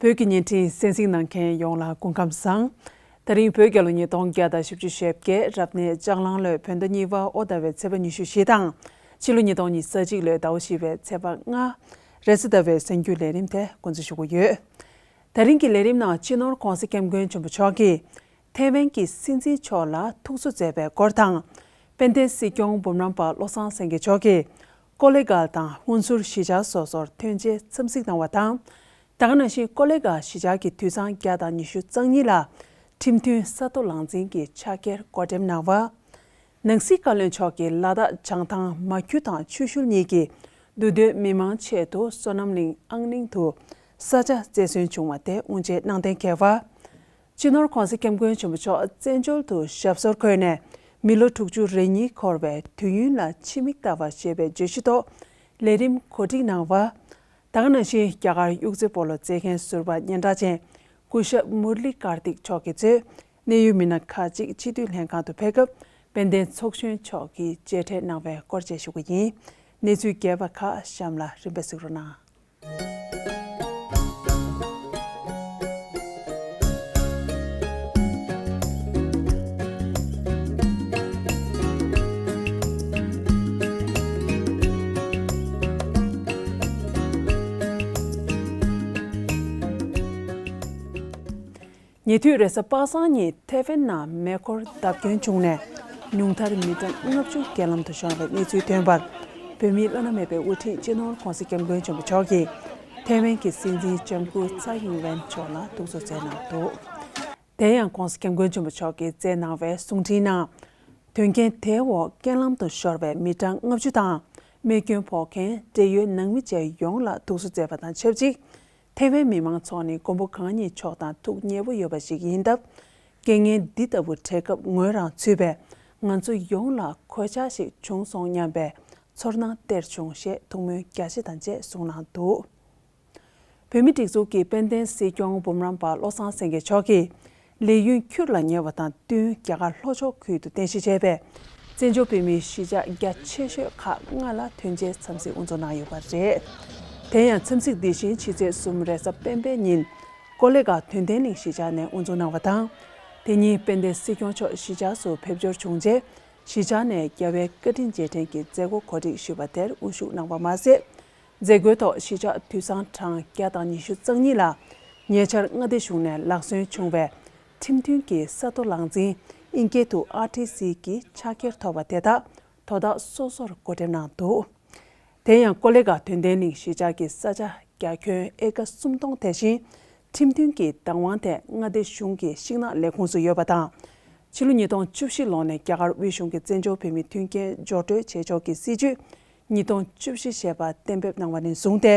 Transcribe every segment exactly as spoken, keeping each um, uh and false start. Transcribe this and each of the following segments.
བོད་ཀྱི་བརྙན་འཕྲིན་གསན་གཟིགས་གནང་མཁན་ཡོངས་ལ་སྐུ་ཁམས་བཟང་། ད་རིང་བོད་རྒྱལ་ལོ་ཉིས་སྟོང་བརྒྱ་དང་བཞི་བཅུ་ཞེ་བརྒྱད་རབ་གནས་ལྕགས་གླང་ལོའི་བོད་ཟླ་གཉིས་པ་དབོ་ཟླ་བའི་ཚེས་པ་ཉི་ཤུ་བཞི་དང་། ཕྱི་ལོ་ཉིས་སྟོང་ཉི་ཤུ་རྩ་གཅིག་ལོའི་ཟླ་བ་བཞི་པའི་ཚེས་པ་ལྔ། རེས་གཟའ་ཟླ་བའི་གསར་འགྱུར་ལས་རིམ་དེ་འགོ་འཛུགས་ཞུ་གི་ཡོད། ད་རིང་གི་ལས་རིམ་ནང་སྤྱི་ནོར་༧གོང་ས་༧སྐྱབས་མགོན་ཆེན་པོ་མཆོག་གིས་ཐའེ་ཝན་གྱི་སྲིད་འཛིན་མཆོག་ལ་ཐུགས་གསོ་མཛད་པའི་སྐོར་དང་། དཔལ་ལྡན་སྲིད་སྐྱོང་འབུམ་རམས་པ་བློ་བཟང་སེང་གེ་མཆོག་གིས་ཀོ་ལི་གྷལ་དང་ཧུན་སུར་གཞིས་ཆགས་སོ་སོར་ཐོན་རྗེས་འཚམས་གཟིགས་གནང་བ་དང་། ད་ག་ནང་བཞིན་ཀོ་ལི་གྷལ་གཞིས་ཆགས་ཀྱི་དུད་ཚང་བརྒྱ་དང་ཉི་ཤུ་རྩ་གཉིས་ལ་ཁྲིམས་མཐུན་ས་རྡོ་ལངས་འཛིན་གྱི་ཕྱག་འཁྱེར་བགོ་འགྲེམས་གནང་བ། ནང་སྲིད་བཀའ་བློན་མཆོག་གིས་ལ་དྭགས་བྱང་ཐང་མ་ཁྱུ་དང་ཆུ་ཤུལ་གཉིས་ཀྱི་འདུ་སྡོད་མི་མང་ཆེད་དུ་བསོད་ནམས་གླིང་ཨང་གླིང་དུ་ས་ཆ་བཙན་བཟུང་བྱུང་བ་དེ་དབུ་འབྱེད་གནང་གཏན་འཁེལ་བ། སྤྱི་ནོར་༧གོང་ས་༧སྐྱབས་མགོན་ཆེན་པོ་མཆོག་བཙན་བྱོལ་དུ་ཞབས་སོར་འཁོད་ནས་མི་ལོ་དྲུག་ཅུ་རེ་གཉིས་འཁོར་བའི་དུས་ཡུན་ལ་ཕྱི་མིག་ལྟ་བ་ཞེས་པའི་བརྗོད་གཞི་ཐོག་ལས་རིམ་གོ་སྒྲིག་གནང་བ། ད་ག་ནང་བཞིན་རྒྱ་གར་དབྱུག་རྩེད་སྤོ་ལོ་རྩེད་མཁན་ཟུར་པ་སྙན་གྲགས་ཅན་སྐུ་ཞབས་མུར་ལི་ཀར་ཏིག་མཆོག་གིས་གཙོས་གནད་ཡོད་མི་སྣ་ཁག་ཅིག་སྤྱི་འཐུས་ལྷན་ཁང་དུ་ཕེབས་སྐབས་དཔལ་ལྡན་ཚོགས་གཞོན་མཆོག་གིས་མཇལ་འཕྲད་གནང་བའི་སྐོར་བཅས་ཞུ་གི་ཡིན། གནས་ཚུལ་རྒྱས་པ་ཁག་གཤམ་ལ་རིམ་པས་གཟིགས་རོགས་གནང་། ཉེ་དུས་རེས་གཟའ་པ་སངས་ཉིན་ཐའེ་ཝན་ནང་མེ་འཁོར་བརྡབ་སྐྱོན་བྱུང་ནས་ཉུང་མཐར་མི་གྲངས་ལྔ་བཅུ་རྐྱེན་ལམ་དུ་ཤོར་བའི་གནས་ཚུལ་ཐོན་པར། བོད་མིའི་བླ་ན་མེད་པའི་དབུ་ཁྲིད་སྤྱི་ནོར་༧གོང་ས་༧སྐྱབས་མགོན་ཆེན་པོ་མཆོག་གིས་ཐའེ་ཝན་གྱི་སྲིད་འཛིན་ལྕམ་སྐུ་ཚའེ་ཡིན་ཝེན་མཆོག་ལ་ཐུགས་གསོ་མཛད་གནང་འདུག་དེ་ཡང་༧གོང་ས་༧སྐྱབས་མགོན་ཆེན་པོ་མཆོག་གིས་མཛད་གནང་བའི་གསུང་འཕྲིན་ནང་། དོན་རྐྱེན་དེའི་འོག་རྐྱེན་ལམ་དུ་ཤོར་བའི་མི་གྲངས་ལྔ་བཅུ་དང་རྨས་སྐྱོན་ཕོག་མཁན་འབྲེལ་ཡོད་ནང་མི་བཅས་ཡོངས་ལ་ཐུགས་གསོ་མཛད་པ་དང་ཆབས་ཅིག་ཐའེ་ཝན་མི་མང་ཚོགས་ནི་མགོན་པོ་གང་ཉིད་མཆོག་དང་ཐུགས་མཉེས་པོ་ཡོད་པ་ཞིག་ཡིན་སྟབས། རྐྱེན་ངན་འདི་ལྟ་བུ་འཕྲད་སྐབས་ངོས་རང་ཚུད་པའི་ང་ཚོ་ཡོངས་ལ་གོད་ཆག་ཞིག་བྱུང་སོང་སྙམ་པའི་ཚོར་སྣང་སྟེར་བྱུང་ཞེས་ཐུགས་སྨོན་རྒྱ་ཆེ་དང་བཅས་གསུངས་གནང་འདུག་བོད་མིའི་སྒྲིག་འཛུགས་ཀྱི་དཔལ་ལྡན་སྲིད་སྐྱོང་འབུམ་རམས་པ་བློ་བཟང་སེང་གེ་མཆོག་གིས་ལས་ཡུན་འཁྱུར་ལ་ཉེ་བ་དང་བསྟུན་རྒྱ་གར་ལྷོ་ཕྱོགས་ཁུལ་དུ་རྟེན་གཞི་བྱས་པའི་བཙན་བྱོལ་བོད་མིའི་གཞིས་ཆགས་རྒྱ་ཆེ་ཤོས་ཁག་ལྔ་ལ་ཐོན་རྗེས་འཚམས་གཟིགས་དབུ་འཛུགས་གནང་ཡོད་པ་རེད། དེ་ཡང་འཚམས་གཟིགས་འདི་བཞིན་ཕྱི་ཚེས་གསུམ་རེས་གཟའ་སྤེན་པའི་ཉིན་ཀོ་ལེ་གྷལ་དོན་ལྡན་གླིང་གཞིས་ཆགས་ནས་དབུ་འཛུགས་གནང་བ་དང་། དེ་ཉིན་དཔལ་ལྡན་སྲིད་སྐྱོང་མཆོག་གཞིས་ཆགས་སུ་ཕེབས་འབྱོར་བྱུང་རྗེས་གཞིས་ཆགས་ནས་རྒྱལ་བའི་བཀའ་དྲིན་རྗེས་དྲན་གྱི་མཛད་སྒོ་གོ་སྒྲིག་ཞུས་པ་དེར་དབུ་བཞུགས་གནང་བ་མ་ཟད། མཛད་སྒོའི་ཐོག་གཞིས་ཆགས་དུད་ཚང་གྲངས་བརྒྱ་དང་ཉི་ཤུ་རྩ་གཉིས་ལ་ཉེ་ཆར་མངའ་སྡེ་གཞུང་ནས་ལག་སོན་བྱུང་བའི་ཁྲིམས་མཐུན་གྱི་ས་རྡོ་ལངས་འཛིན་ཨིན་སྐད་དུ་ཨར་ཊི་སི་གྱི་ཕྱག་འཁྱེར་ཐོབ་པ་དེ་དག་དོ་བདག་སོ་སོར་བགོ་འགྲེམས་གནང་འདུག་དེ་ཡང་ཀོ་ལེ་གྷལ་དོན་ལྡན་གླིང་གཞིས་ཆགས་ཀྱི་ས་ཆ་རྒྱ་ཁྱོན་ཨེ་ཀ་སུམ་སྟོང་དེ་བཞིན་ཁྲིམས་མཐུན་གྱི་བདག་དབང་དེ་མངའ་སྡེ་གཞུང་གི་ཤིང་ནགས་ལས་ཁུངས་སུ་ཡོད་པ་དང་། ཕྱི་ལོ་ཉིས་སྟོང་བཅུ་བཞི་ལོ་ནས་རྒྱ་གར་དབུས་གཞུང་གིས་བཙན་བྱོལ་བོད་མིའི་མཐུན་རྐྱེན་སྦྱོར་སྤྲོད་བྱེད་ཕྱོགས་ཀྱི་སྲིད་ཇུས་ཉིས་སྟོང་བཅུ་བཞི་ཞེས་པ་གཏན་འབེབས་གནང་བ་ནས་བཟུང་སྟེ།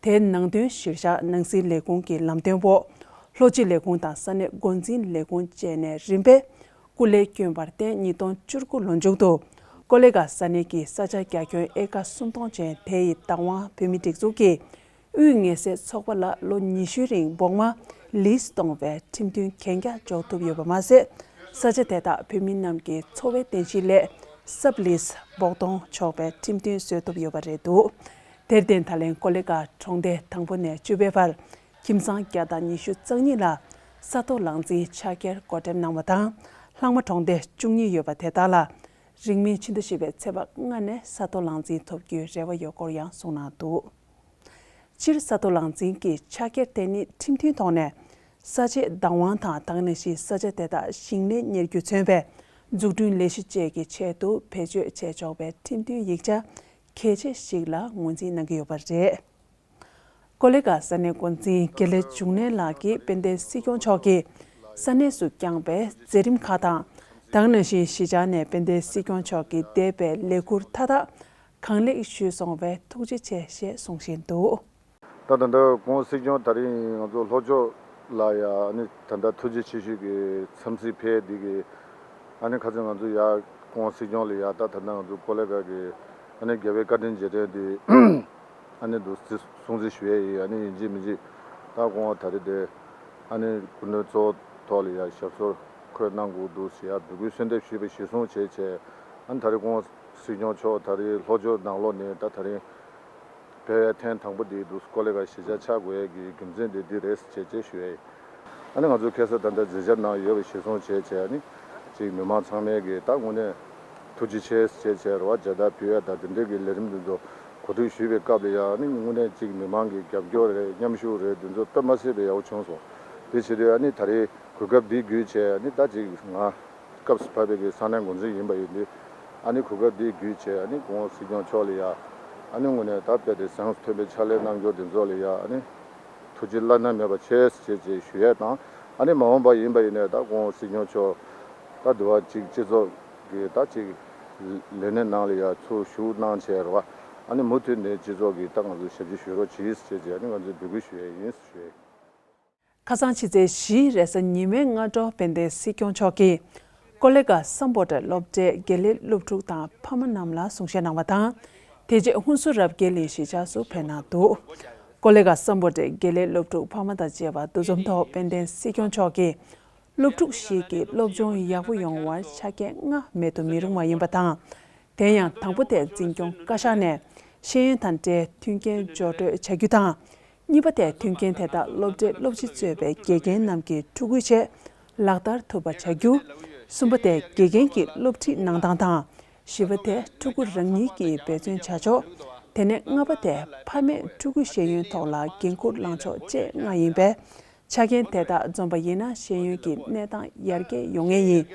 དེའི་ནང་དོན་གཞིར་བཞག་ནང་སྲིད་ལས་ཁུངས་ཀྱི་ལམ་སྟོན་འོག་ལྷོ་སྤྱི་ལས་ཁུངས་དང་ས་གནས་འགོ་འཛིན་ལས་ཁུངས་བཅས་ནས་རིམ་པས་སྐུ་ལས་བསྐྱོན་པར་བརྟེན་ཉིས་སྟོང་བཅུ་དགུ་ལོ་མཇུག་ཏུ་ཀོ་ལེ་གྷལ་ས་གནས་ཀྱི་ས་ཆ་རྒྱ་ཁྱོན་ཨེ་ཀ་སུམ་སྟོང་ཅན་དེ་ཡི་བདག་དབང་བོད་མིའི་སྒྲིག་འཛུགས་ཀྱི་དབུས་ངལ་སེལ་ཚོགས་པ་ལ་ལོ་ཉི་ཤུའི་རིང་བོགས་མ་ལིས་གཏོང་བའི་ཁྲིམས་མཐུན་གན་རྒྱ་འཇོག་ཐུབ་ཡོད་པ་མ་ཟད། ས་ཆ་དེ་དག་བོད་མི་རྣམས་ཀྱི་འཚོ་བའི་རྟེན་གཞི་ལས་སབ་ལིས་བོགས་གཏོང་ཆོག་པའི་ཁྲིམས་མཐུན་བཟོས་ཐུབ་ཡོད་པ་རེད་འདུག་དེར་བརྟེན་ད་ལན་ཀོ་ལེ་གྷལ་གྲོང་སྡེ་དང་པོ་ནས་བཅུ་པའི་བར་ཁྱིམ་ཚང་བརྒྱ་དང་ཉི་ཤུ་རྩ་གཉིས་ལ་ས་རྡོ་ལངས་འཛིན་ཕྱག་འཁྱེར་བགོ་འགྲེམས་གནང་བ་དང་། ལྷག་མ་གྲོང་སྡེ་བཅུ་གཉིས་ཡོད་པ་དེ་དག་ལ་རིང་མིན་ཕྱི་ཟླ་བཞི་པའི་ཚེས་པ་ལྔ་ནས་ས་རྡོ་ལངས་འཛིན་ཐོབ་རྒྱུའི་རེ་བ་ཡོད་སྐོར་ཡང་གསུངས་གནང་འདུག་སྤྱིར་ས་རྡོ་ལངས་འཛིན་གྱི་ཕྱག་འཁྱེར་དེ་ནི་ཁྲིམས་མཐུན་ཐོག་ནས་ས་ཆའི་བདག་དབང་དང་། ད་ག་ནང་བཞིན་ས་ཆ་དེ་དག་ཞིང་ལས་གཉེར་རྒྱུ་མཚོན་པའི་འཛུགས་སྐྲུན་ལས་གཞི་བཅས་ཀྱི་ཆེད་དུ་བེད་སྤྱོད་བྱས་ཆོག་པའི་ཁྲིམས་མཐུན་ཡིག་ཆ་གལ་ཆེ་ཞིག་ལ་ངོས་འཛིན་གནང་གི་ཡོད་པ་རེད། ཀོ་ལེ་གྷལ་ས་གནས་འགོ་འཛིན་དགེ་ལེགས་འབྱུང་གནས་ལགས་ཀྱིས་དཔལ་ལྡན་སྲིད་སྐྱོང་མཆོག་གིས་ས་གནས་སུ་བསྐྱངས་པའི་མཛད་རིམ་ཁག་དང་། ད་ག་ནང་བཞིན་གཞིས་ཆགས་ནས་དཔལ་ལྡན་སྲིད་སྐྱོང་མཆོག་གིས་འདས་པའི་ལས་འཁུར་མཐའ་དག་གང་ལེགས་ཞུས་སོང་བས་ཐུགས་རྗེ་ཆེ་ཞེས་གསུང་བཞིན་འདུག་ད་ད་ལྟ་ྋགོང་ས་སྐྱོང་ད་རིང་ང་ཚོ་ལྷོ་ཕྱོགས་ལ་ཡ་ཨ་ནི་ད་ལྟ་ཐུགས་རྗེ་ཆེ་ཞུས་ཀྱི་འཚམས་གཟིགས་ཕེབས་འདི་གི་ཨ་ནི་ཁ་སང་ང་ཚོ་ཡ་ྋགོང་ས་སྐྱོང་ལ་ཡ་ད་ད་ལྟ་ང་ཚོ་ཀོ་ལེ་གྷལ་གི་ཨ་ནི་རྒྱལ་བའི་བཀའ་དྲིན་རྗེས་དྲན་འདི་ཨ་ནི་འདུག་སེ་སྲུང་བརྩི་ཞུ་ཡས་ཡིན། ཨ་ནི་ཡིན་གཅིག་མིན་གཅིག་ད་ཁོང་ད་རེས་དེ་ཨ་ནི་སྐུ་མགྲོན་གཙོ་བོ་ཐོག་ལ་ཡ་ཞབས་སོར་འཁོད་གནང་དགོས་འདུག་ཟེར་ཡ་འབོད་སྐུལ་གསོལ་འདེབས་ཞུས་པ་གཞིར་བཟུང་བྱས་བྱས་ཨ་ནི་ད་རེས་ྋགོང་ས་སྐྱོང་མཆོག་ད་རེས་ལྷོ་ཕྱོགས་ནང་ལོགས་ནས་ད་ད་རེས་ ཕེབས་ཡས་ཐེངས་དང་པོ་འདི་འདུག་ཀོ་ལེ་ག་གཞིས་ཆགས་ཆགས་དགོས་ཡས་ཀྱི་རྒྱུ་མཚན་དེ་འདི་རེད་ཅེས་ཅེས་ཞུ་ཡས་ཡིན། ཨ་ནི་ང་ཚོ་ཁ་སང་ད་ལྟ་མཛད་འཆར་ནང་ཡོད་པ་གཞིར་བཟུང་བྱས་བྱས་ཨ་ནི་ཅིག་མི་མང་ཚང་མས་ཀྱི་ད་དངོས་གནས་ཐུགས་རྗེ་ཆེ་ཅེས་བྱས་རེ་བ་མཇལ་དར་ཕུལ་ཡས་དང་དེ་འདྲའི་གི་ལས་རིམ་འདི་ཚོ་གོ་སྒྲིག་ཞུས་པའི་སྐབས་ལ་ཡང་ཨ་ནི་དངོས་གནས་ཅིག་མི་མང་གི་རྒྱབ་སྐྱོར་རེད། མཉམ་ཞུགས་རེད། འདི་ཚོ་དཔེ་མ་སྲིད་པའི་ཡག་པོ་བྱུང་སོང་། དེ་བྱེད་དུས་ཨ་ནི་ད་རེས་གོ་སྐབས་འདི་བརྒྱུད་བྱས་ཨ་ནི་ད་ཅིག་ང་སྐབས་སུ་བབས་པའི་གི་ས་གནས་འགོ་འཛིན་ཡིན་པ་ཡིན་དུས་ཨ་ནི་གོ་སྐབས་འདི་བརྒྱུད་བྱས་ཨ་ནི་སྐུ་ངོ་སྲིད་སྐྱོང་མཆོག་ལ་ཡ་ཨ་ནི་དངོས་གནས་ད་དཔེ་དེ་གཟེངས་སུ་ཐོན་པའི་ཕྱག་ལས་གནང་རྒྱུ་འདི་ཚོ་ལ་ཡ་ཨ་ནི་ཐུགས་རྗེ་བླ་ན་མེད་པ་ཆེ་ཞེས་ཞེས་ཞུ་ཡས་དང་ཨ་ནི་མ་འོངས་པ་ཡིན་པ་ཡིན་ནའི་ད་སྐུ་ངོ་སྲིད་སྐྱོང་མཆོག་ད་འདི་བ་ཅིག་སྤྱི་ཚོགས་ཀྱི་ད་ཅིག་ལས་སྣེ་ནང་ལ་ཡ་ཚུར་ཞུགས་གནང་བྱས་རེད་བ། ཨ་ནི་མུ་མཐུད་ནས་སྤྱི་ཚོགས་ཀྱི་ད་ང་ཚོ་ཞབས་ཕྱི་ཞུ་རོགས་གྱིས་ཞེས་ཞེས་ཨ་ནི་ང་ཚོས་འབོད་སྐུལ་ཞུ་ཡས་ཡིན་ཞུ་ཡས། ཁ་སང་ཕྱི་ཚེས་བཞིའི་རེས་གཟའ་ཉི་མའི་སྔ་དྲོ་དཔལ་ལྡན་སྲིད་སྐྱོང་མཆོག་གིས་ཀོ་ལེ་གྷལ་སམ་བྷོ་ཊ་སློབ་གྲྭའི་དགེ་ལས་སློབ་ཕྲུག་དང་ཕ་མ་རྣམས་ལ་གསུང་བཤད་གནང་བ་དང་། དེ་རྗེས་ཧུན་སུར་རབ་རྒྱས་གླིང་གཞིས་ཆགས་སུ་ཕེབས་གནང་འདུག་ཀོ་ལེ་གྷལ་སམ་བྷོ་ཊའི་དགེ་ལས་སློབ་ཕྲུག་ཕ་མ་དང་བཅས་པ་འདུ་འཛོམས་ཐོག་དཔལ་ལྡན་སྲིད་སྐྱོང་མཆོག་གིས་སློབ་ཕྲུག་ཞིག་གི་སློབ་སྦྱོང་ཡག་པོ་ཡོང་བར་ཆ་རྐྱེན་ལྔ་མེད་དུ་མི་རུང་བ་ཡིན་པ་དང་། དེ་ཡང་དང་པོ་དེ་འཛིན་སྐྱོང་བཀའ་ཤག་ནས་ཤེས་ཡོན་དང་འབྲེལ་མཐུན་རྐྱེན་སྦྱོར་སྤྲོད་བྱ་རྒྱུ་དང་། གཉིས་པ་དེ་མཐུན་རྐྱེན་དེ་དག་སློབ་གྲྭའི་སློབ་སྤྱི་གཙོས་པའི་དགེ་རྒན་རྣམས་ཀྱིས་ཕྲུ་གུའི་ཆེད་ལག་བསྟར་ཐུབ་པ་བྱ་རྒྱུ། གསུམ་པ་དེ་དགེ་རྒན་གྱི་སློབ་ཁྲིད་གནང་སྟངས་དང་། བཞི་པ་དེ་ཕྲུ་གུ་རང་ཉིད་ཀྱིས་འབད་བརྩོན་བྱ་ཕྱོགས། དེ་ནས་ལྔ་པ་དེ་ཕ་མས་ཕྲུ་གུའི་ཤེས་ཡོན་ཐོག་ལ་འགན་འཁུར་བླང་ཕྱོགས་བཅས་ལྔ་ཡིན་པས། ཆ་རྐྱེན་དེ་དག་འཛོམས་པ་ཡིན་ན་ཤེས་ཡོན་གྱི་གནས་སྟངས་ཡར་རྒྱས་ཡོང་ངེས་ཡིན།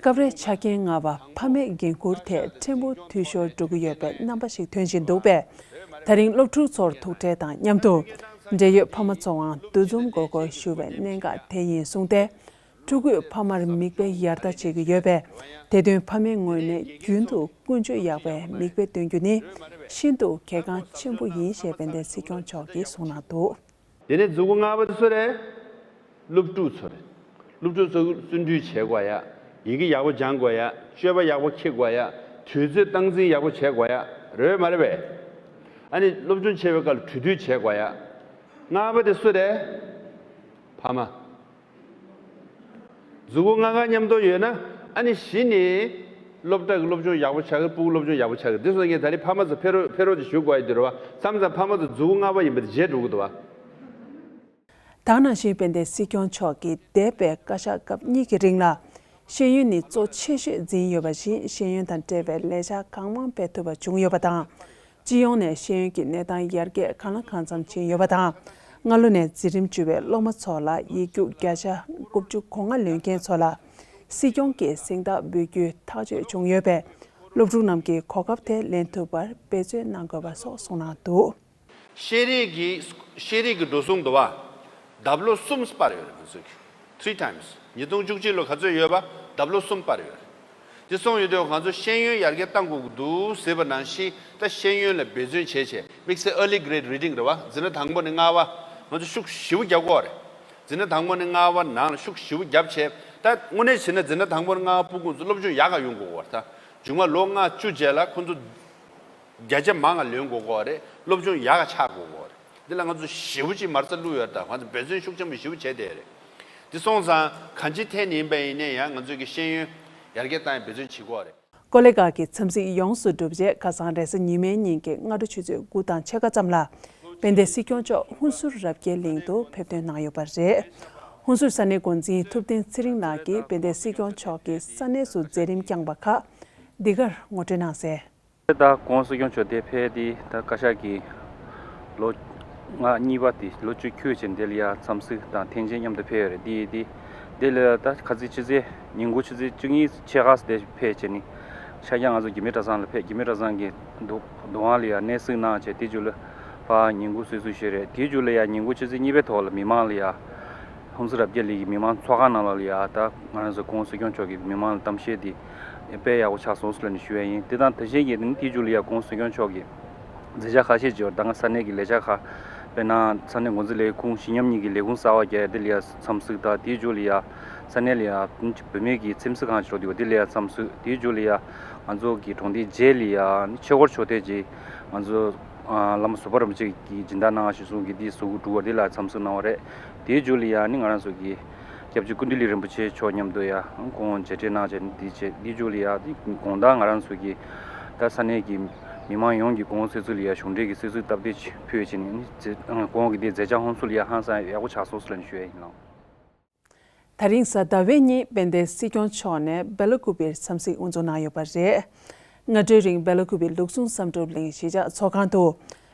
སྐབས་རེ་ཆ་རྐྱེན་ལྔ་པ་ཕ་མའི་འགན་འཁུར་ཐད་ཕྲན་བུ་འཐུས་ཤོར་འགྲོ་གི་ཡོད་པའི་རྣམ་པ་ཞིག་ཐོན་བཞིན་འདུག་པས། ད་རིང་སློབ་ཕྲུག་ཚོར་ཐུག་འཕྲད་དང་མཉམ་དུ་འབྲེལ་ཡོད་ཕ་མ་ཚོའང་འདུ་འཛོམས་སྒོར་སྒོར་ཞུ་བའི་གནད་འགག་དེ་ཡིན་གསུངས་ཏེ། ཕྲུ་གུས་ཕ་མར་མིག་དཔེ་ཡར་ལྟ་བྱེད་ཀྱི་ཡོད་པས། དེ་དོན་ཕ་མའི་ངོས་ནས་རྒྱུན་དུ་ཀུན་སྤྱོད་ཡག་པའི་མིག་དཔེ་སྟོན་རྒྱུ་ནི་ཤིན་ཏུ་གལ་འགངས་ཆེན་པོ་ཡིན་ཞེས་དཔལ་ལྡན་སྲིད་སྐྱོང་མཆོག་གིས་གསུངས་གནང་འདུག་དེ་ནས་མཛུ་གུ་ལྔ་པ་དེ་སུ་རེད། སློབ་ཕྲུག་ཚོ་རེད། སློབ་ཕྲུག་ཚོ་བརྩོན་འགྲུས་བྱེད་དགོས་ཡ། ཡི་གེ་ཡག་པོ་སྦྱང་དགོས་ཡ། སྤྱོད་པ་ཡག་པོ་འཁྱེར་དགོས་ཡ། དུས་ཚོད་སྟངས་འཛིན་ཡག་པོ་བྱེད་དགོས་ཡ། རེད་མ་རེད་པས། ཨ་ནི་སློབ་སྦྱོང་བྱེད་པའི་སྐབས་ལ་གྲོས་བསྡུར་བྱེད་དགོས་ཡ། ལྔ་པ་དེ་སུ་རེད། ཕ་མ། མཛུ་གུ་ལྔ་ཀ་མཉམ་དུ་ཡོད་ན་ཨ་ནི་གཞི་ནས་སློབ་གྲྭ་གི་སློབ་སྦྱོང་ཡག་པོ་ཆགས་ཀྱི་རེད། ཕྲུ་གུ་སློབ་སྦྱོང་ཡག་པོ་ཆགས་ཀྱི་རེད། དེ་སོང་ངས་ད་རེས་ཕ་མ་ཚོ་ཕེབས་རོགས་ཕེབས་རོགས་ཅིག་ཞུ་དགོས་ཡ་དེ་རེད་བ། མཚམས་མཚམས་ཕ་མ་ཚོ་མཛུ་གུ་ལྔ་པ་ཡིན་པ་དེ་བརྗེད་འགྲོ་གི་འདུག་བ། ད་ག་ནང་བཞིན་དཔལ་ལྡན་སྲིད་སྐྱོང་མཆོག་གིས་འདས་པའི་བཀའ་ཤག་སྐབས་གཉིས་ཀྱི་རིང་ལ་ཤེས་ཡོན་ནི་གཙོ་ཆེ་ཤོས་འཛིན་ཡོད་པ་བཞིན་ཤེས་ཡོན་དང་འབྲེལ་བའི་ལས་འཆར་གང་མང་སྤེལ་ཐུབ་པ་བྱུང་ཡོད་པ་དང་། སྤྱི་ཡོངས་ནས་ཤེས་ཡོན་གྱི་གནས་སྟངས་ཡར་རྒྱས་གང་ལ་གང་འཚམ་ཕྱིན་ཡོད་པ་དང་། སྔ་ལོ་ནས་འཛིན་རིམ་བཅུ་པའི་སློབ་མ་ཚོ་ལ་ཡིག་རྒྱུགས་བརྒྱ་ཆ་དགུ་བཅུ་གོ་ལྔ་ལོན་མཁན་ཚོ་ལ་སྲིད་སྐྱོང་གི་གཟེངས་རྟགས་འབུལ་རྒྱུའི་ཐག་གཅོད་བྱུང་ཡོད་པས། སློབ་ཕྲུག་རྣམས་ཀྱིས་གོ་སྐབས་དེ་ལེན་ཐུབ་པར་འབད་བརྩོན་གནང་དགོས་པ་སོགས་གསུངས་གནང་འདུག་ཤེས་རིག་གི་ཤེས་རིག་གི་འགྲོ་སོང་དུ་བ་ལྡབ་ལོ་གསུམ་སྤར་ཡོད་རེད། ང་ཚོས་ཀྱི་three times། ཉིས་སྟོང་བཅུ་གཅིག་ལོ་ག་ཚོད་ཡོད་པ་ལྡབ་ལོ་གསུམ་སྤར་ཡོད་རེད། དེ་སོང་ཡོད་དུས་ང་ཚོ་ཤེས་ཡོན་ཡར་རྒྱས་གཏང་དགོས་ཀྱི་འདུག་ཟེར་བ་ནང་བཞིན་ད་ཤེས་ཡོན་ལ་འབད་བརྩོན་བྱས་བྱས་དམིགས་བསལ་early grade reading་རེད་བ། འཛིན་གྲྭ་དང་པོ་ནས་ལྔ་པ་ང་ཚོ་ཤུགས་ཞེ་པོ་རྒྱག་དགོས་རེད། འཛིན་གྲྭ་དང་པོ་ནས་ལྔ་པ་ནང་ལ་ཤུགས་ཞེ་པོ་བརྒྱབ་བྱས། ད་དངོས་གནས་བྱས་ན་འཛིན་གྲྭ་དང་པོ་ནས་ལྔ་པ་སྤུ་གུ་ཚོ་སློབ་སྦྱོང་ཡག་ག་ཡོང་དགོས་ཀྱི་ཡོད་རེད། ད་མཇུག་མ་ལོ་ལྔ་བཅུ་རྗེས་ལ་ཁོ་ཚོ་བརྒྱ་ཆ་མང་ང་ལོན་དགོས་ཀྱི་ཡོད་རེད། སློབ་སྦྱོང་ཡག་ག་ཆགས་དགོས་ཀྱི་ཡོད་རེད། འདི་ལ་ང་ཚོ་ཞེ་པོ་ཅིག་མ་རྩ་བླུགས་ཡོད་རེད། ད་ང་ཚོ་འབད་བརྩོན་ཤུགས་ཆེན་པོ་ཞེ་པོ་བྱས་བསྡད་ཡོད་རེད། འདི་སོང་ཙང་གང་ཅིའི་ཐད་ནས་ཡིན་པ་ཡིན་ནའི་ཡང་ང་ཚོས་ཀྱི་ཤེས་ཡོན་ཡར་རྒྱས་གཏང་ཡ་འབད་བརྩོན་བྱེད་དགོས་རེད། ཀོ་ལེ་གྷལ་གྱི་འཚམས་གཟིགས་ཡོངས་སུ་གྲུབ་རྗེས་ཁ་སང་རེས་གཟའ་ཉི་མའི་ཉིན་གྱི་སྔ་དྲོ་ཆུ་ཚོད་དགུ་དང་ཕྱེད་ཀ་ཙམ་ལ་དཔལ་ལྡན་སྲིད་སྐྱོང་མཆོག་ཧུན་སུར་རབ་རྒྱས་གླིང་དུ་ཕེབས་ཐོན་གནང་ཡོད་པ་རེད། ཧུན་སུར་ས་གནས་འགོ་འཛིན་ཐུབ་བསྟན་ཚེ་རིང་ལགས་ཀྱིས་དཔལ་ལྡན་སྲིད་སྐྱོང་མཆོག་གིས་ས་གནས་སུ་མཛད་རིམ་བསྐྱངས་པ་ཁག་འདི་གར་ངོ་སྤྲོད་གནང་གསལ། ད་སྐུ་ངོ་སྲིད་སྐྱོང་མཆོག་འདིར་ཕེབས་ཏེ་ད་བཀའ་ཤག་གི་ལོ་ལྔ་གཉིས་པ་དེ་ལོ་བཅུ་འཁྱོལ་བྱས་འདི་ལ་ཡ་འཚམས་གཟིགས་དང་ཐེངས་གཅིག་མཉམ་དུ་ཕེབས་ཡོད་རེད། འདི་འདི་འདི་ལ་ད་ཁ་རྩང་ཆུ་ཚོད་ཉིན་གུང་ཆུ་ཚོད་བཅུ་གཉིས་ཕྱེད་ཀ་དེ་ཕེབས་བྱས་ནས་ཤར་རྒྱག་ང་ཚོ་འགྱུར་མེད་གྲྭ་ཚང་ལ་ཕེབས། འགྱུར་མེད་གྲྭ་ཚང་གི་འདུ་འདུ་ཁང་ལ་ཡ་གནས་གཟིགས་གནང་བྱས། དེ་རྗེས་ལ་ཕར་ཉིན་གུང་གསོལ་ཚིགས་ཞུས་རེད། དེ་རྗེས་ལ་ཡ་ཉིན་གུང་ཆུ་ཚོད་གཉིས་པའི་ཐོག་ལ་མི་མང་ལ་ཡ་ཧུན་སུར་རབ་རྒྱས་གླིང་གི་མི་མང་ཚོགས་ཁང་ནང་ལོགས་ལ་ཡ་ད་ང་རང་ཚོ་སྐུ་ངོ་སྲིད་སྐྱོང་མཆོག་གིས་མི་མང་ལ་གཏམ་བཤད་དེ་དཔེ་ཡག་པོ་ཆགས་སོང་ཟེར་ནས་ཞུ་ཡ་ཡིན། དེ་དང་དེ་བཞིན་གྱི་དེ་རྗེས་ལ་ཡ་སྐུ་ངོ་སྲིད་སྐྱོང་མཆོག་གིས་མཛད་འཆར་ཁ་ཤས་ཅིག་ཡོད་རེད། ད་ང་ས་གནས་ཀྱི་ལས་འཆར་ཁག་དཔེར་ན་ས་གནས་འགོ་འཛིན་ལས་ཁུངས་ཞི་མཉམ་གཉིས་ཀྱི་ལས་ཁུངས་གསར་པ་རྒྱག་ཡ་དེ་ལ་ཡ་འཚམས་གཟིགས་དང་། དེའི་མཇུག་ལ་ཡ་ས་གནས་ལ་ཡ་བུད་མེད་ཀྱི་ཚིམ་ས་ཁང་ཅིག་འགྲོ་འདུག་པ། དེ་ལ་ཡ་འཚམས་གཟིགས། དེའི་མཇུག་ལ་ཡ་ང་ཚོ་གི་གྲོང་སྡེའི་རྗེས་ལ་ཡ་ནི་ཆོས་འཁོར་ཕྱོགས་སྡེ་ཅིག་ང་ཚོ་ཨ་བླ་མ་ཟུར་པ་རིན་པོ་ཆེ་གིས་སྦྱིན་བདག་གནང་བ་གཞིར་བཟུང་གིས་འདི་བཟོ་དགོས་འདུག་པ། དེ་ལ་འཚམས་གཟིགས་གནང་བ་རེད། དེའི་མཇུག་ལ་ཡ་ནི་ང་རང་ཚོ་གི་སྐྱབས་རྗེ་ཀུན་བདེ་ལེགས་རིན་པོ་ཆེ་མཆོག་མཉམ་དུ་ཡ་ཁོང་མཇལ་འཕྲད་གནང་བྱས་ནས་འདི་བྱས། འདིའི་མཇུག་ལ་ཡ་དེ་དགོང་དག་ང་རང་ཚོ་གི་ད་ས་གནས་ཀྱི་ མི་མང་ཡོངས་ཀྱི་གོང་བུ་གསར་ཚུགས་ལ་ཡ་གཞུང་འབྲེལ་གྱི་གསོལ་ཚིགས་སྟབས་བདེ་ཕུལ་བྱས་ནས་ནི་མཛད་གོང་གི་དེ་མཛད་འཆར་ཧོན་སུར་ལ་ཡ་ཧང་སང་ཡག་པོ་ཆགས་སོང་ཟེར་ལ་ནི་ཞུ་ཡ་ཡིན་ལགས། དེ་རིང་གཟའ་ཟླ་བའི་ཉིན་དཔལ་ལྡན་སྲིད་སྐྱོང་མཆོག་ནས་སྦེ་ལ་ཀུ་པེར་འཚམས་གཟིགས་དབུ་འཛུགས་གནང་ཡོད་པ་རེད། སྔ་དྲོའི་རིང་སྦེ་ལ་ཀུ་པེ་ལུགས་ཟུང་བསམ་གྲུབ་གླིང་གཞིས་ཆགས་ཚོགས་ཁང་དུ་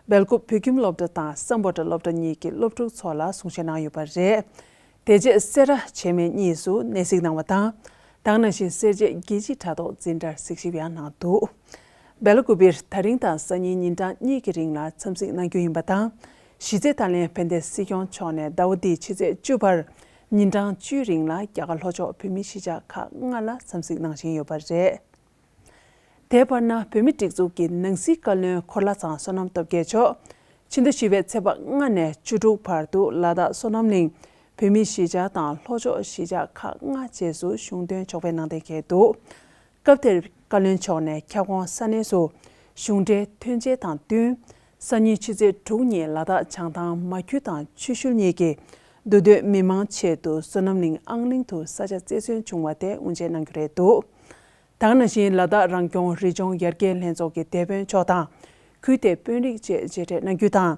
སྦེལ་ཀོབ་བོད་ཁྱིམ་སློབ་གྲྭ་དང་སམ་བྷོ་ཊ་སློབ་གྲྭ་གཉིས་ཀྱི་སློབ་ཕྲུག་ཚོ་ལ་གསུང་བཤད་གནང་ཡོད་པ་རེད། དེ་རྗེས་སེ་ར་བྱེས་སྨད་གཉིས་སུ་གནས་གཟིགས་གནང་བ་དང་། དེ་ནང་བཞིན་སེར་བྱེས་རྒྱལ་སྤྱིའི་དྲ་ཐོག་འཛིན་གྲྭར་གཟིགས་ཞིབ་ཡང་གནང་འདུག་སྦེ་ལ་ཀུ་པེར་དེ་རིང་དང་སང་ཉིན་ཉིན་གྲངས་གཉིས་ཀྱི་རིང་ལ་འཚམས་གཟིགས་གནང་རྒྱུ་ཡིན་པ་དང་། གཞི་རྩའི་ད་ལན་དཔལ་ལྡན་སྲིད་སྐྱོང་མཆོག་ནས་ཟླ་བ་འདིའི་ཕྱི་ཚེས་བཅུ་བར་ཉིན་གྲངས་བཅུའི་རིང་ལ་རྒྱ་གར་ལྷོ་ཕྱོགས་བོད་མིའི་གཞིས་ཆགས་ཁག་ལྔ་ལ་འཚམས་གཟིགས་གནང་བཞིན་ཡོད་པ་རེད། དེའི་བར་ན་བོད་མིའི་སྒྲིག་འཛུགས་ཀྱི་ནང་སྲིད་བཀའ་བློན་འཁོར་ལྷ་ཚང་བསོད་ནམས་སྟོབས་རྒྱལ་མཆོག་ཕྱི་ཟླ་བཞི་པའི་ཚེས་པ་ལྔ་ནས་བཅུ་དྲུག་བར་དུ་ལ་དྭགས་བསོད་ནམས་གླིང་བོད་མིའི་གཞིས་ཆགས་དང་ལྷོ་ཕྱོགས་གཞིས་ཆགས་ཁག་ལྔ་བཅས་སུ་གཞུང་དོན་ཕྱོགས་ཕེབས་གནང་གཏན་འཁེལ་འདུག་སྐབས་དེར་བཀའ་བློན་མཆོག་ནས་ཁྱབ་ཁོངས་ས་གནས་སུ་གཞུང་འབྲེལ་ཐོན་རྗེས་དང་བསྟུན། སང་ཉིན་ཕྱི་ཚེས་དྲུག་ཉིན་ལ་དྭགས་བྱང་ཐང་མ་ཁུལ་དང་ཆུ་ཤུལ་གཉིས་ཀྱི་འདུ་སྡོད་མི་མང་ཆེད་དུ་བསོད་ནམས་གླིང་ཨང་གླིང་དུ་ས་ཆ་རྩེར་སོན་བྱུང་བ་དེ་དབུ་འབྱེད་གནང་རྒྱུ་རེད་འདུག་དེ་ནང་བཞིན་ལ་དྭགས་རང་སྐྱོང་རི་ལྗོངས་ཡར་རྒྱས་ལྷན་ཚོགས་ཀྱི་སྡེ་དཔོན་མཆོག་དང་ཁུལ་དེའི་དཔོན་རིགས་བཅས་མཇལ་འཕྲད་གནང་རྒྱུ་དང་།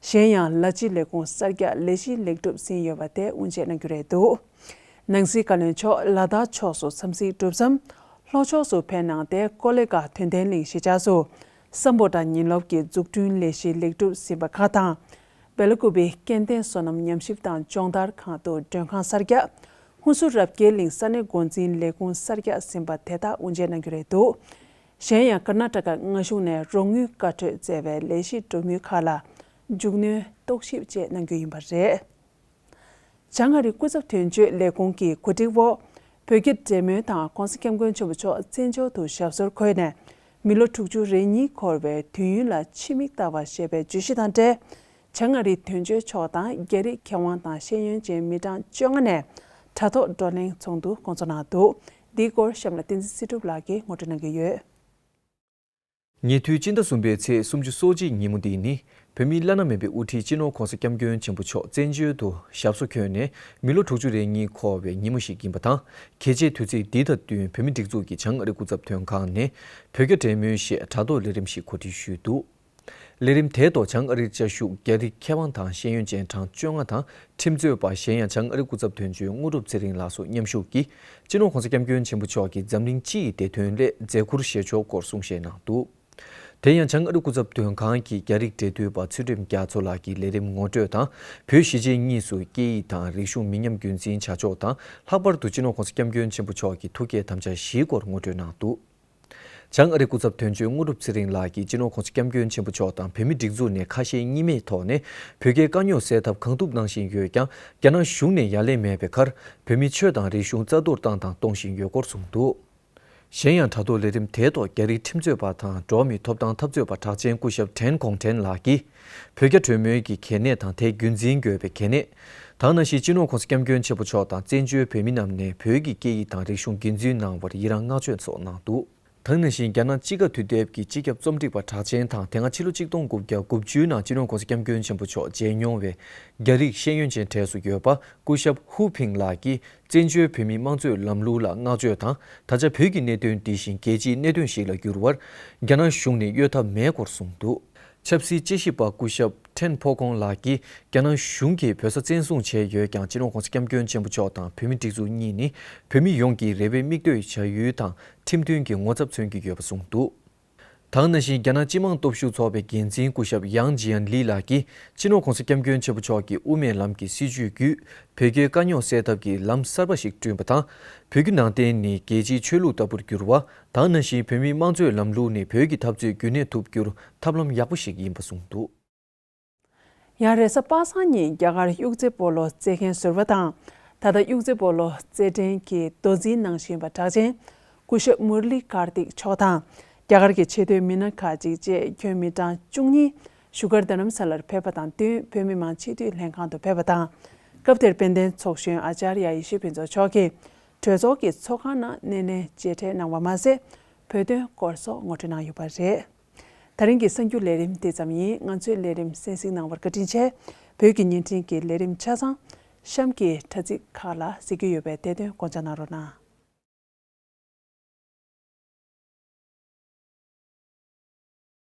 གཞན་ཡང་ལ་སྤྱི་ལས་ཁུངས་གསར་རྒྱག་ལས་གཞི་ལེགས་གྲུབ་ཟིན་ཡོད་པ་དེ་དབུ་འབྱེད་གནང་རྒྱུ་རེད་འདུག་ནང་སྲིད་བཀའ་བློན་མཆོག་ལ་དྭགས་ཕྱོགས་སུ་འཚམས་གཟིགས་གྲུབ་མཚམས་ལྷོ་ཕྱོགས་སུ་ཕེབས་གནང་སྟེ་ཀོ་ལེ་གྷལ་དོན་ལྡན་གླིང་གཞིས་ཆགས་སུ་སམ་བྷོ་ཊ་ཉིན་སློབ་ཀྱི་འཛུགས་སྐྲུན་ལས་གཞི་ལེགས་གྲུབ་ཟིན་པ་ཁག་དང་། སྦེ་ལ་ཀུ་པེ་སྐྱེ་ལྡན་བསོད་ནམས་ཉམས་ཞིབ་དང་སྦྱོང་བརྡར་ཁང་དུ་མགྲོན་ཁང་གསར་རྒྱག་ཧུན་སུར་རབ་རྒྱས་གླིང་ས་གནས་འགོ་འཛིན་ལས་ཁུངས་གསར་རྒྱག་ཟིན་པ་དེ་དག་དབུ་འབྱེད་གནང་རྒྱུ་རེད་འདུག་གཞན་ཡང་ཀར་ན་ཊ་ཀ་མངའ་གཞུང་ནས་རོགས་དངུལ་བཀའ་འཁྲོལ་བསྩལ་བའི་ལས་གཞི་གྲུབ་མུས་ཁག་ལ་མཇུག་གནོན་རྟོག་ཞིབ་བཅས་གནང་རྒྱུ་ཡིན་པ་རེད། བྱང་ཨ་རི་སྐུ་ཚབ་དོན་གཅོད་ལས་ཁུངས་ཀྱི་གོ་སྒྲིག་འོག་བོད་རྒྱ་འབྲེལ་མོལ་དང་༸གོང་ས་༸སྐྱབས་མགོན་ཆེན་པོ་མཆོག་བཙན་བྱོལ་དུ་ཞབས་སོར་འཁོད་ནས་མི་ལོ་དྲུག་ཅུ་རེ་གཉིས་འཁོར་བའི་དུས་ཡུན་ལ་ཕྱི་མིག་ལྟ་བ་ཞེས་པའི་བརྗོད་གཞི་དང་འབྲེལ། བྱང་ཨ་རིའི་དོན་གཅོད་མཆོག་དང་རྒྱ་རིགས་མཁས་དབང་དང་ཤེས་ཡོན་ཅན་མི་གྲངས་བཅོ་ལྔ་ནས་དྲ་ཐོག་བགྲོ་གླེང་ཚོགས་འདུ་སྐོང་ཚོགས་གནང་འདུག་འདིའི་སྐོར་གཤམ་ལ་བསྟན་འཛིན་སྲིད་སྒྲུབ་ལགས་ཀྱིས་ངོ་སྤྲོད་གནང་གི་ཡོད། ཉེ་དུས་སྤྱི་ཟླ་གསུམ་པའི་ཚེས་སུམ་ཅུ་སོ་གཅིག་ཉིན་མོ་འདི་ནི་བོད་མིའི་བླ་ན་མེད་པའི་དབུ་ཁྲིད་སྤྱི་ནོར་༸གོང་ས་༸སྐྱབས་མགོན་ཆེན་པོ་མཆོག་བཙན་བྱོལ་དུ་ཞབས་སོར་འཁོད་ནས་མི་ལོ་དྲུག་ཅུ་རེ་གཉིས་འཁོར་བའི་ཉིན་མོ་ཞིག་ཡིན་པ་དང་། གལ་ཆེའི་དུས་ཚིགས་འདི་དང་བསྟུན་བོད་མིའི་སྒྲིག་འཛུགས་ཀྱི་བྱང་ཨ་རི་སྐུ་ཚབ་དོན་ཁང་ནས་བོད་རྒྱ་འབྲེལ་མོལ་ཞེས་དྲ་ཐོག་ལས་རིམ་ཞིག་གོ་སྒྲིག་ཞུས་འདུག་ལས་རིམ་དེའི་ཐོག་བྱང་ཨ་རིར་བཅའ་བཞུགས་རྒྱ་རིགས་མཁས་དབང་དང་ཤེས་ཡོན་ཅན་གྲངས་བཅོ་ལྔ་དང་ཁྲིམས་རྩོད་པ་གཞན་ཡང་བྱང་ཨ་རི་སྐུ་ཚབ་དོན་གཅོད་དངོས་གྲུབ་ཚེ་རིང་ལགས་སོགས་མཉམ་ཞུགས་ཀྱིས་སྤྱི་ནོར་༸གོང་ས་༸སྐྱབས་མགོན་ཆེན་པོ་མཆོག་གིས་འཛམ་གླིང་སྤྱི་ཡི་བདེ་དོན་སླད་མཛད་ཁུར་བཞེས་ཕྱོགས་སྐོར་གསུང་བཤད་གནང་འདུག་དེ་ཡང་བྱང་ཨ་རི་སྐུ་ཚབ་དོན་ཁང་གི་རྒྱ་རིགས་འབྲེལ་མཐུད་པ་ཚུལ་ཁྲིམས་རྒྱ་མཚོ་ལགས་ཀྱིས་ལས་རིམ་ངོ་སྤྲོད་དང་བོད་གཞིས་བྱེས་གཉིས་སུ་སྐད་ཡིག་དང་རིག་གཞུང་མི་ཉམས་རྒྱུན་འཛིན་བྱ་ཕྱོགས་དང་། ལྷག་པར་དུ་སྤྱི་ནོར་༸གོང་ས་༸སྐྱབས་མགོན་ཆེན་པོ་མཆོག་གི་ཐུགས་བསྐྱེད་དམ་བཅའ་བཞིའི་སྐོར་ངོ་སྤྲོད་གནང་འདུག་བྱང་ཨ་རི་སྐུ་ཚབ་དོན་གཅོད་དངོས་གྲུབ་ཚེ་རིང་ལགས་ཀྱིས་སྤྱི་ནོར་༸གོང་ས་༸སྐྱབས་མགོན་ཆེན་པོ་མཆོག་དང་བོད་མིའི་སྒྲིག་འཛུགས་ནས་ཁ་ཞེ་གཉིས་མེད་ཐོག་ནས་བོད་རྒྱའི་དཀའ་རྙོག་སེལ་ཐབས་གང་ཐུབ་གནང་བཞིན་ཡོད་ཀྱང་། རྒྱ་ནག་གཞུང་ནས་ཡ་ལན་མེད་པའི་ཁར་བོད་མིའི་ཆོས་དང་རིག་གཞུང་རྩ་གཏོར་བཏང་དང་གཏོང་བཞིན་ཡོད་སྐོར་གསུངས་འདུག་གཞན་ཡང་དྲ་ཐོག་ལས་རིམ་དེའི་ཐོག་རྒྱ་རིགས་ཁྲིམས་རྩོད་པ་དང་འགྲོ་བ་མིའི་ཐོབ་ཐང་འཐབ་རྩོད་པ་གྲགས་ཅན་སྐུ་ཞབས་ཁྲེན་ཀོང་ཁྲེན་ལགས་ཀྱིས་བོད་རྒྱ་གྲོས་མོལ་གྱི་གལ་གནད་དང་དེ་རྒྱུན་འཛིན་དགོས་པའི་གལ་གནད། དེ་ནང་བཞིན་སྤྱི་ནོར་༸གོང་ས་༸སྐྱབས་མགོན་ཆེན་པོ་མཆོག་དང་བཙན་བྱོལ་བོད་མི་རྣམས་ནས་བོད་ཀྱི་སྐད་ཡིག་དང་རིག་གཞུང་རྒྱུན་འཛིན་གནང་བར་ཡི་རངས་བསྔགས་བརྗོད་སོགས་གནང་འདུག་དེ་ནང་བཞིན་རྒྱ་ནག་ཕྱི་དགའ་དུས་དེབ་ཀྱི་སྤྱི་ཁྱབ་རྩོམ་སྒྲིག་པ་གྲགས་ཅན་དང་དེ་སྔ་ཕྱི་ལོ་ཆིག་སྟོང་དགུ་བརྒྱ་དགུ་བཅུ་ནང་སྤྱི་ནོར་༸གོང་ས་༸སྐྱབས་མགོན་ཆེན་པོ་མཆོག་མཇལ་མྱོང་བའི་རྒྱ་རིགས་ཤེས་ཡོན་ཅན་གྲས་སུ་ཡོད་པ་སྐུ་ཞབས་ཧུའུ་ཕིང་ལགས་ཀྱིས་བཙན་བྱོལ་བོད་མིའི་དམངས་གཙོའི་ལམ་ལུགས་ལ་བསྔགས་བརྗོད་དང་། ད་ཆ་བོད་ཀྱི་གནད་དོན་འདི་བཞིན་རྒྱལ་སྤྱིའི་གནད་དོན་ཞིག་ལ་འགྱུར་བར་རྒྱ་ནག་གཞུང་ནས་གཡོལ་ཐབས་མེད་སྐོར་གསུངས་འདུག་ཆབ་སྲིད་དཔྱད་ཞིབ་པ་སྐུ་ཞབས་ཁྲེན་ཕོ་ཁོང་ལགས་ཀྱིས་རྒྱ་ནག་གཞུང་གིས་བོད་ས་བཙན་བཟུང་བྱས་ཡོད་ཀྱང་། སྤྱི་ནོར་༸གོང་ས་༸སྐྱབས་མགོན་ཆེན་པོ་མཆོག་དང་བོད་མིའི་སྒྲིག་འཛུགས་གཉིས་ནི་བོད་མི་ཡོངས་ཀྱི་རེ་བའི་མིག་ལྟོས་བྱ་ཡུལ་དང་ཁྲིམས་མཐུན་གྱི་ངོ་ཚབ་མཚོན་གྱི་ཡོད་པ་གསུངས་འདུག་དེ་ནང་བཞིན་རྒྱ་ནག་སྤྱི་དམངས་སྟོབས་ཤུགས་ཚོགས་པའི་འགན་འཛིན་སྐུ་ཞབས་ཡང་ཇི་ཡན་ལི་ལགས་ཀྱིས་སྤྱི་ནོར་༸གོང་ས་༸སྐྱབས་མགོན་ཆེན་པོ་མཆོག་གི་དབུ་མའི་ལམ་གྱི་སྲིད་བྱུས་བརྒྱུད་བོད་རྒྱའི་དཀའ་རྙོག་སེལ་ཐབས་ཀྱི་ལམ་གསར་པ་ཞིག་བསྐྲུན་པ་དང་། བོད་བརྒྱུད་ནང་བསྟན་ནི་རྒྱལ་སྤྱིའི་ཆོས་ལུགས་ལྟ་བུར་འགྱུར་བ། དེ་ནང་བཞིན་བོད་མིའི་དམངས་གཙོའི་ལམ་ལུགས་ནི་བོད་ཀྱི་འཐབ་རྩོད་རྒྱུན་གནས་ཐུབ་རྒྱུར་ཐབས་ལམ་ཡག་པོ་ཞིག་ཡིན་པ་གསུངས་འདུག་ཡང་རེས་གཟའ་པ་སངས་ཉིན་རྒྱ་གར་གཡུ་རྩེ་སྤོ་ལོ་རྩེད་མཁན་ཟུར་པ་དང་། ད་ལྟ་གཡུ་རྩེ་སྤོ་ལོ་རྩེད་འགྲན་གྱི་མདོ་འཛིན་གནང་བཞིན་པ་གྲགས་ཅན་སྐུ་ཞབས་མུར་ལི་ཀར་ཏིག་མཆོག་དང་། རྒྱ་གར་གྱི་ཆེས་མཐོའི་མི་སྣ་ཁག་ཅིག་བཅས་ཁྱོན་མི་གྲངས་བཅུ་གཉིས་བཞུགས་སྒར་རྡ་རམ་ས་ལར་ཕེབས་པ་དང་བསྟུན། བོད་མི་མང་སྤྱི་འཐུས་ལྷན་ཁང་དུ་ཕེབས་པ་དང་། སྐབས་དེར་དཔལ་ལྡན་ཚོགས་གཞོན་ཨ་ཅཱརྱ་ཡེ་ཤེས་ཕུན་ཚོགས་མཆོག་གིས་གྲོས་ཚོགས་ཀྱི་ཚོགས་ཁང་ནང་སྣེ་ལེན་མཇལ་འཕྲད་གནང་བ་མ་ཟད། བོད་དོན་སྐོར་སོགས་ངོ་སྤྲོད་གནང་ཡོད་པ་རེད། ད་རིང་གི་གསར་འགྱུར་ལས་རིམ་དེ་ཙམ་ཡིན། ང་ཚོའི་ལས་རིམ་གསན་གཟིགས་གནང་བར་བཀའ་དྲིན་ཆེ། བོད་ཀྱི་བརྙན་འཕྲིན་གྱི་ལས་རིམ་ཆ་ཚང་གཤམ་གྱི་དྲ་ཚིགས་ཁག་ལ་གཟིགས་རྒྱུ་ཡོད་པས་དེ་དོན་སྐོང་འཆར་གནང་རོགས་གནང་།